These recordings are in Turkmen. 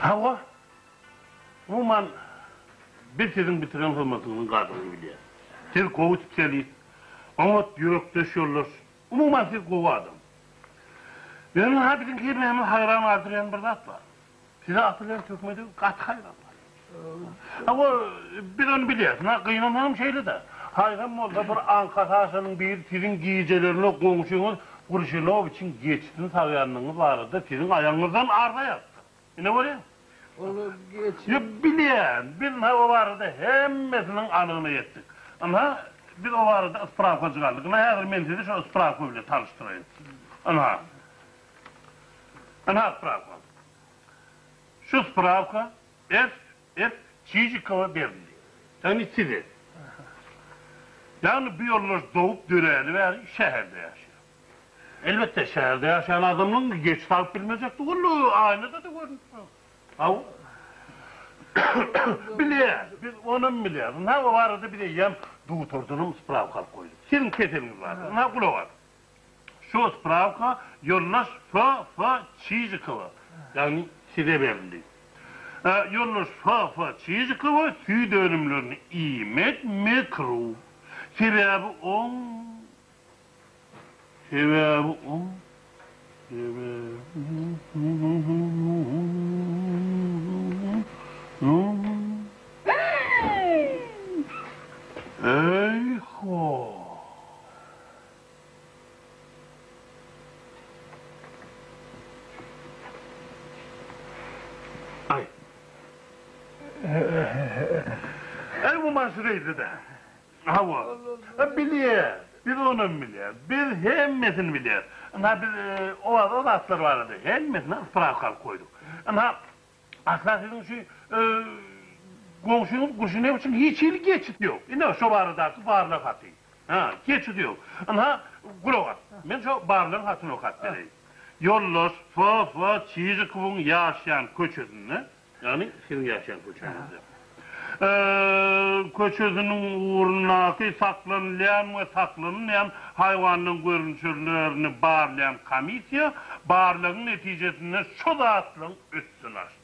Hawa, umuman, biz siziň bitiren hyzmatyňyzyň gadyryny bilýäris. Siz gowy spesialist, oňat ýürekdeş ýoldaş, umuman siz gowy adam. Ýöne-ha biziň hemmämizi haýran galdyrýan bir zat bar. Size atylýan töhmede gaty haýran galýan. Hawa, biz ony bilýäris. Ynha, gynansaňam şeýle-dä. Haýsam bolsa bir aňka saşanyň biri siziň gijelerine goňşyňyz Gurşilowiçiň geçisini sagýanlygyňyz barada siziň aýagyňyzdan arza ýazypdyr. Ine görýäňmi? Ol geçi. Ýok, bilýän. Biz ynha o barada hemmesiniň anygyna ýetdik. Ynha, biz o barada sprawkajyk aldyk. Ynha, häzir men sizi şo sprawka bilen tanyşdyraýyn. Ynha. Ynha sprawka. Şu sprawka FF. Çijikowa berildi. Ýagny size. Ýagny bu ýoldaş dogup döräli bäri şäherde ýaşaýar. Elbetde, şäherde ýaşaýan adamlaryň geçi sagyp bilmejekdigi ol aýnada-da görünip duran. Hawa. Bilýär, biz onam bilýäris. Ynha, o barada biz eýýäm dugtordanam sprawka alyp goýduk. Siziň keseliňiz barada. Ynha, gulak as. Şu sprawka ýoldaş FF. Çijikowa, ýagny size berildi. Ýoldaş FF. Çijikowa süýt önümlerini iýmek mekruh. Sebäbi oň Sebäbi oň Sebäbi Eý-ho! Aý. Äý bu maşyn eýse-dä. Hawa. Bilýäs. Biz onam bilýäs. Biz hemmesini bilýäs. Ynha biz o o zatlar barada hemmesine sprawka alyp goýduk. Ynha Asla siziň şu goňşyňyz Gurşunewiçiň hiç hili geçisi ýok. Ine, şo baradaky barlag haty. Hä, geçisi ýok. Ynha, gulak as. Men şo barlagyň hatyny okap bereýin. Ýoldaş FF. Çižikowyň ýaşaýan köçesinde, ýagny siziň ýaşaýan köçäňizde, köçesiniň ugrundaky saklanylýan we saklanylmaýan haýwanlaryň görnüşlerini barlaýan komissiýa barlagyň netijesinde şu zatlaryň üstüni açdy.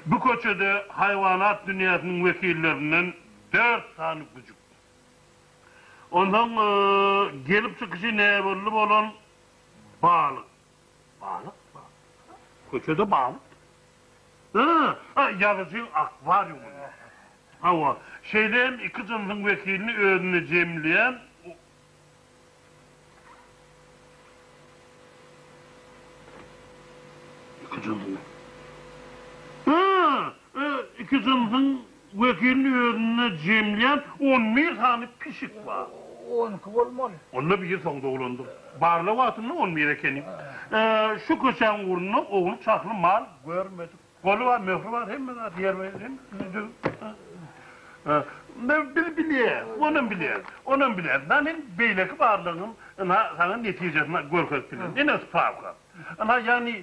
Bu köçede haýwanat dünýäsiniň wekillerinden dört sany güjük. Onsoň gelip çykyşy näbelli bolan balyk. Balyk bar. Köçede balyk. Hä, ýazyjyň akwariumynda. Hawa, şeýle hem iki jynsyň wekilini özünde jemleýän Iki jynsyň. Hä, iki jynsyň wekilini özünde jemleýän on bir sany pişik bar. On iki bolmaly. Onda biri soň doglandyr. Barlag wagtynda on bir ekeni. Şu köçäň ugrunda ownuk şahly mal görmedik. Goly bar, möhri bar, hemme zat ýerbe-ýer, hemmesini düzüp. Biz bilýäs, onam bilýäs, onam bilýäs. Ynha men beýleki barlagyňam ynha saňa netijesini görkezip bilerin. Ine sprawka. Ynha ýagny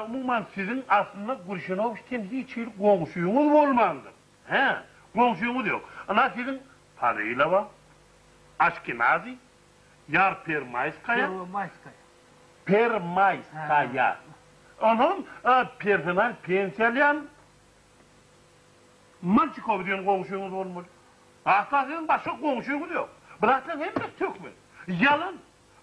umuman siziň aslynda Gurşinowiç diýen hiç hili goňşyňyz bolmandyr. Hä, goňşyňyz ýok. Ynha siziň Parylowa, Aşkenazi, Ýar Permaýskaýa. Perwomaýskaýa. Permaýskaýa. Onam personal pensiýa alýan Malçikow diýen goňşyňyz bolmaly. Asla siziň başga goňşyňyz ýok. Bu zatlaryň hemmesi töhmet. Ýalan.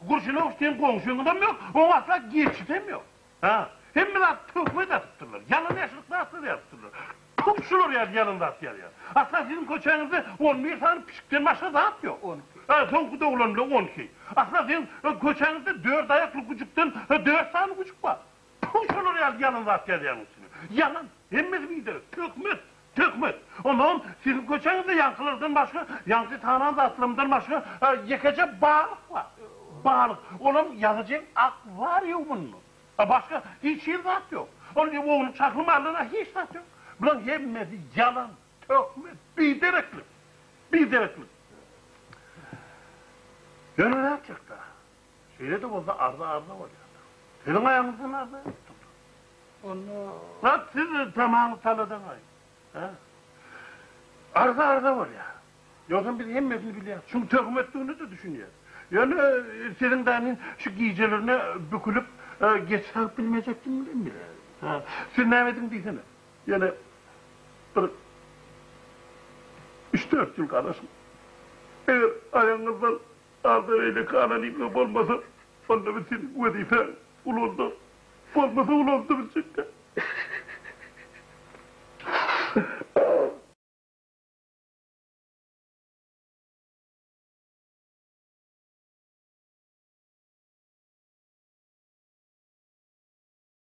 Gurşunowiç diýen goňşyňyzam ýok, oň asla geçisem ýok. Hä, hemme zat töhmet atypdyrlar. Ýalan-ýaşryk zatlar ýazypdyrlar. Tut şular ýaly ýalan zat ýazýar. Asla siziň köçäňizde on bir sany pişikden başga zat ýok. On iki. Hä, soňky doglan bile on iki. Asla siziň köçäňizde dört aýakly güjükden dört sany güjük bar. Tut şular ýaly ýalan zat ýazýaň üstüne. Ýalan. Hemmesi biderek. Töhmet. Töhmet. Onsoňam siziň köçäňizde ýaňkylardan başga, ýaňky sanan zatlarymdan başga ýekeje balyk bar. Balyk. Olam ýazyjyň akwariumynda. A başga hiç hili zat ýok. Ol ownuk şahly mallara hiç zat ýok. Bulaň hemmesi ýalan, töhmet, bidereklik. Bidereklik. Ýöne nätjek-dä? Şeýle-de bolsa arza arza bolýar-da. Siziň aýagyňyzdan arza ýokdur. Onda. Zat siz tamaňyz taladan-aý. Hä? Arza arza bolýar. Ýogsam biz hemmesini bilýäris. Şuň töhmetdigine-de düşünýäris. Ýöne siziň dänin şu gijelerine bükülip. Geç sagyp bilmejekdigini bilen bilýär. Siz näme ediň diýsene. Ýene bir üç-dört ýyl garaşyň. Eger aýagyňyzdan arza beýleki anonimler bolmasa, onda biz seni wezipäň ulaldarys. Bolmasa ulaldyp biljek däl.